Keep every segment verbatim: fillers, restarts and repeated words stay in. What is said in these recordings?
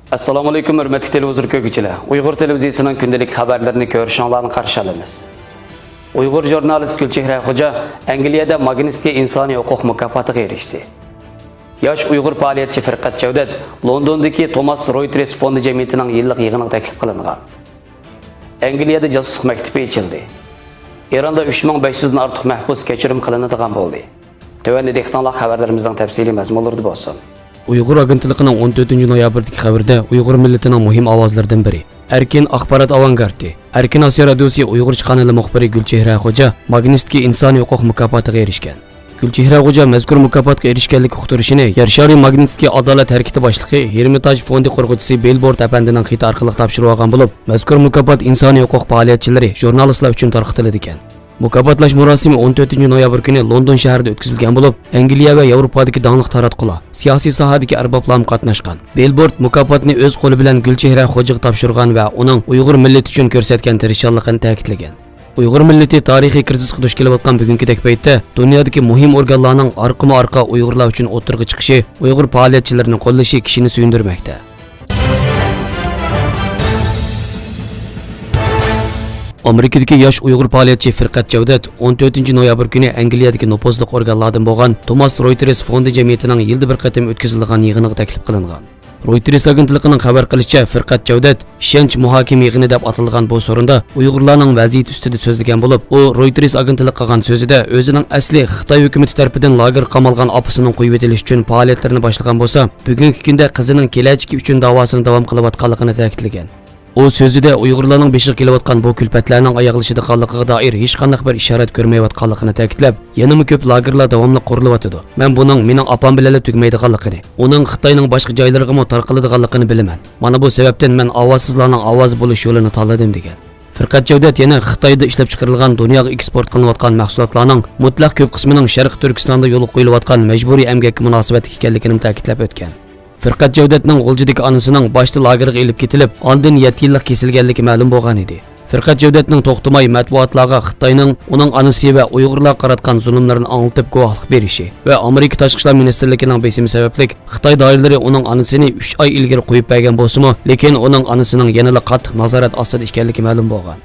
ئەسسالامۇئەلەيكۇم، ھۆرمەتلىك تېلېۋىزور كۆرگۈچىلەر! ئۇيغۇر تېلېۋىزىيىسىنىڭ كۈندىلىك خەۋەرلىرىنى كۆرۈشۈڭلارنى قارشى ئالىمىز. ئۇيغۇر ژۇرنالىست گۈلچېھرە خوجا ئەنگلىيەدە ماگنىتسكىي ئىنسانىي ھوقۇق مۇكاپاتىغا ئېرىشتى. ياش ئۇيغۇر پائالىيەتچى فىرقەت جەۋدەت لوندوندىكى توماس رويتېرس فوندى جەمئىيىتىنىڭ يىللىق يىغىنىغا تەكلىپ قىلىنغان. ئەنگلىيەدە جاسۇسلۇق مەكتىپى ئېچىلدى. ئىراندا ئۈچ مىڭ بەش يۈزدىن ئارتۇق مەھبۇس كەچۈرۈم قىلىنىدىغان بولدى. تۆۋەندە دىققىتىڭلار خەۋەرلىرىمىزنىڭ تەپسىلىي مەزمۇنلىرىدا بولسۇن. ئۇيغۇر ئاگېنتلىقىنىڭ ئون تۆتىنچى نويابىردىكى خەۋىرىدە ئۇيغۇر مىللىتىنىڭ مۇھىم ئاۋازلىرىدىن بىرى، ئەركىن ئاخبارات ئاۋانگارتى، ئەركىن ئاسىيا رادىيوسى ئۇيغۇرچە قانىلى مۇخبىرى گۈلچېھرە خوجا ماگنىتسكىي ئىنسانىي ھوقۇق مۇكاپاتىغا ئېرىشكەن. گۈلچېھرە خوجا مەزكۇر مۇكاپاتقا ئېرىشكەنلىكى ئۇقتۇرۇشىنى يەر شارى ماگنىتسكىي ئادالەت ھەرىكىتى باشلىقى، ھېرمىتاژ فوندى قۇرغۇچىسى بىلبورد ئەپەندىنىڭ خېتى ئارقىلىق تاپشۇرۇۋالغان بولۇپ، مەزكۇر مۇكاپات ئىنسانىي ھوقۇق پائالىيەتچىلىرى، ژۇرنالىستلار ئۈچۈن تارقىتىلىدىكەن. مۇكاپاتلاش مۇراسىمى ئون تۆتىنچى نويابىر كۈنى لوندون شەھىرىدە ئۆتكۈزۈلگەن بولۇپ، ئەنگلىيە ۋە ياۋروپادىكى داڭلىق تاراتقۇلار، سىياسىي ساھەدىكى ئەربابلارمۇ قاتناشقان. بىلبورد مۇكاپاتنى ئۆز قولى بىلەن گۈلچېھرە خوجىغا تاپشۇرغان ۋە ئۇنىڭ ئۇيغۇر مىللىتى ئۈچۈن كۆرسەتكەن تىرىشچانلىقىنى تەكىتلىگەن. ئۇيغۇر مىللىتى تارىخىي كىرىزىسقا دۇچ كېلىۋاتقان بۈگۈنكىدەك پەيتتە دۇنيادىكى مۇھىم ئورگانلارنىڭ ئارقىمۇ ئارقا ئۇيغۇرلار ئۈچۈن ئوتتۇرىغا چىقىشى، ئۇيغۇر پائالىيەتچىلىرىنى قوللىشى كىشىنى سۆيۈندۈرمەكتە. ئامېرىكىدىكى ياش ئۇيغۇر پائالىيەتچى فىرقەت جەۋدەت ئون تۆتىنچى نويابىر كۈنى ئەنگلىيەدىكى نوپۇزلۇق ئورگانلاردىن بولغان توماس رويتېرس فوندى جەمئىيىتىنىڭ يىلدا بىر قېتىم ئۆتكۈزۈلىدىغان يىغىنىغا تەكلىپ قىلىنغان. رويتېرس ئاگېنتلىقىنىڭ خەۋەر قىلىشىچە، فىرقەت جەۋدەت ئىشەنچ مۇھاكىمە يىغىنى دەپ ئاتىلىدىغان بۇ سورۇندا ئۇيغۇرلارنىڭ ۋەزىيىتى ئۈستىدە سۆزلىگەن بولۇپ، ئۇ رويتېرس ئاگېنتلىقىغا قىلغان سۆزىدە ئۆزىنىڭ ئەسلى خىتاي ھۆكۈمىتى تەرىپىدىن لاگېرغا قامالغان ئاپىسىنىڭ قويۇۋېتىلىشى ئۈچۈن پائالىيەتلىرىنى باشلىغان بولسا، بۈگۈنكى كۈندە قىزىنىڭ كېلەچىكى ئۈچۈن داۋاسىنى داۋام قىلىۋاتقانلىقىنى تەكىتلىگەن. ئۇ سۆزىدە ئۇيغۇرلارنىڭ بېشىغا كېلىۋاتقان بۇ كۈلپەتلەرنىڭ ئاياغلىشىدىغانلىقىغا دائىر ھېچقانداق بىر ئىشارەت كۆرمەيۋاتقانلىقىنى تەكىتلەپ، يەنىمۇ كۆپ لاگېرلار داۋاملىق قۇرۇلۇۋاتىدۇ. مەن بۇنىڭ مېنىڭ ئاپام بىلەنلا تۈگىمەيدىغانلىقىنى، ئۇنىڭ خىتاينىڭ باشقا جايلىرىغىمۇ تارقىلىدىغانلىقىنى بىلىمەن. مانا بۇ سەۋەبتىن مەن ئاۋازسىزلارنىڭ ئاۋازى بولۇش يولىنى تاللىدىم، دېگەن. فىرقەت جەۋدەت يەنە خىتايدا ئىشلەپچىقىرىلغان دۇنياغا ئېكسپورت قىلىنىۋاتقان مەھسۇلاتلارنىڭ مۇتلەق كۆپ قىسمىنىڭ شەرقىي تۈركىستاندا يولغا قويۇلۇۋاتقان مەجبۇرىي ئەمگەككە مۇناسىۋەتلىك ئىكەنلىكىنىمۇ تەكىتلەپ ئۆتكەن. فىرقەت جەۋدەتنىڭ غۇلجىدىكى ئانىسىنىڭ باشتا لاگېرغا ئېلىپ كېتىلىپ، ئاندىن يەتتە يىللىق كېسىلگەنلىكى مەلۇم بولغان ئىدى. فىرقەت جەۋدەتنىڭ توختىماي مەتبۇئاتلارغا خىتاينىڭ ئۇنىڭ ئانىسى ۋە ئۇيغۇرلارغا قاراتقان زۇلۇملىرىنى ئاڭلىتىپ گۇۋاھلىق بېرىشى ۋە ئامېرىكا تاشقى ئىشلار مىنىستىرلىكىنىڭ بېسىمى سەۋەبلىك خىتاي دائىرىلىرى ئۇنىڭ ئانىسىنى ئۈچ ئاي ئىلگىرى قويۇپ بەرگەن بولسىمۇ، لېكىن ئۇنىڭ ئانىسىنىڭ يەنىلا قاتتىق نازارەت ئاستىدا ئىكەنلىكى مەلۇم بولغان.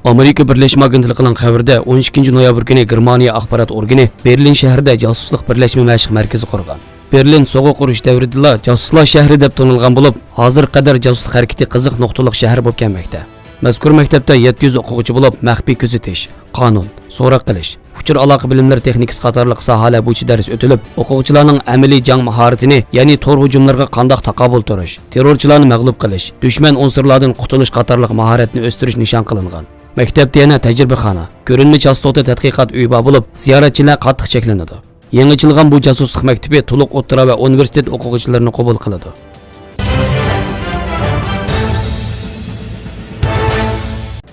ئامېرىكا بىرلەشمە ئاگېنتلىقىنىڭ خەۋىرىدە، ئون ئىككىنچى نويابىر كۈنى گېرمانىيە ئاخبارات ئورگىنى بېرلىن شەھىرىدە جاسۇسلۇق بىرلەشمە مەشىق مەركىزى قۇرغان. بېرلىن سوغۇق ئۇرۇش دەۋرىدىلا جاسۇسلار شەھىرى دەپ تونۇلغان بولۇپ، ھازىرغا قەدەر جاسۇسلۇق ھەرىكىتى قىزىق نۇقتىلىق شەھەر بولۇپ كەلمەكتە. مەزكۇر مەكتەپتە يەتتە يۈز ئوقۇغۇچى بولۇپ، مەخپىي كۆزىتىش، قانۇن، سوراق قىلىش، ئۇچۇر ئالاقە بىلىملىرى تېخنىكىسى قاتارلىق ساھەلەر بويىچە دەرس ئۆتۈلۈپ، ئوقۇغۇچىلارنىڭ ئەمەلىي جەڭ ماھارىتىنى، يەنى تور ھۇجۇملىرىغا قانداق تاقابىل تۇرۇش، تېررورچىلارنى مەغلۇپ قىلىش، دۈشمەن ئۇنسۇرلاردىن قۇتۇلۇش قاتارلىق ماھارەتنى ئۆستۈرۈش نىشان قىلىنغان. مەكتەپتە يەنە تەجرىبىخانا، كۆرۈنمە چاستوتا تەتقىقات ئۆيى بار بولۇپ، زىيارەتچىلەر قاتتىق چەكلىنىدۇ. يېڭى ئېچىلغان بۇ جاسۇسلۇق مەكتىپى تولۇق ئوتتۇرا ۋە ئۇنىۋېرسىتېت ئوقۇغۇچىلىرىنى قوبۇل قىلىدۇ.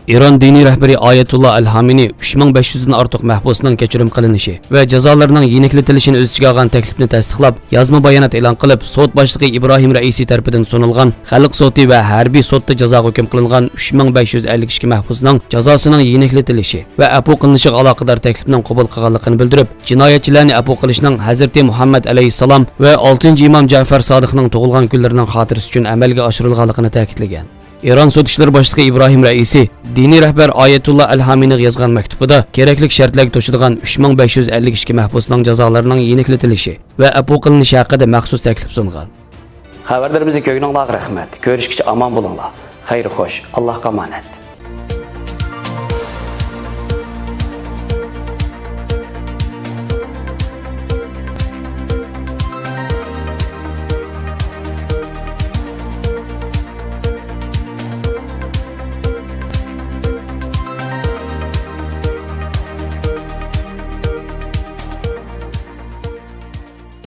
ئىران دىنىي رەھبىرى ئايەتۇللا ئەل خامىنى ئۈچ مىڭ بەش يۈزدىن ئارتۇق مەھبۇسنىڭ كەچۈرۈم قىلىنىشى ۋە جازالىرىنىڭ يېنىكلىتىلىشىنى ئۆز ئىچىگە ئالغان تەكلىپنى تەستىقلاپ، يازما بايانات ئېلان قىلىپ، سوت باشلىقى ئىبراھىم رەئىسى تەرىپىدىن سۇنۇلغان خەلق سوتى ۋە ھەربىي سوتتا جازاغا ھۆكۈم قىلىنغان ئۈچ مىڭ بەش يۈز ئەللىك ئىككى مەھبۇسنىڭ جازاسىنىڭ يېنىكلىتىلىشى ۋە ئەپۇ قىلىنىشىغا ئالاقىدار تەكلىپنىڭ قوبۇل قىلغانلىقىنى بىلدۈرۈپ، جىنايەتچىلەرنى ئەپۇ قىلىشنىڭ ھەزرىتى مۇھەممەد ئەلەيھىسسالام ۋە ئالتىنچى ئىمام جەفەر سادىقنىڭ تۇغۇلغان كۈنلىرىنىڭ خاتىرىسى ئۈچۈن ئەمەلگە ئاشۇرۇلغانلىقىنى تەكىتلىگەن. ئىران سوت ئىشلىرى باشلىقى ئىبراھىم رەئىسى دىنىي رەھبەر ئايەتۇللا ئەل خامىنىغا يازغان مەكتۇبىدا، كېرەكلىك شەرتلەرگە توشىدىغان ئۈچ مىڭ بەش يۈز ئەللىك ئىككى مەھبۇسنىڭ جازالىرىنىڭ يېنىكلىتىلىشى ۋە ئەپۇ قىلىنىشى ھەققىدە مەخسۇس تەكلىپ سۇنغان. خەۋەرلىرىمىزنى كۆرگىنىڭلارغا رەھمەت. كۆرۈشكىچە ئامان بولۇڭلار. خەير خوش. ئاللاھقا ئامانەت.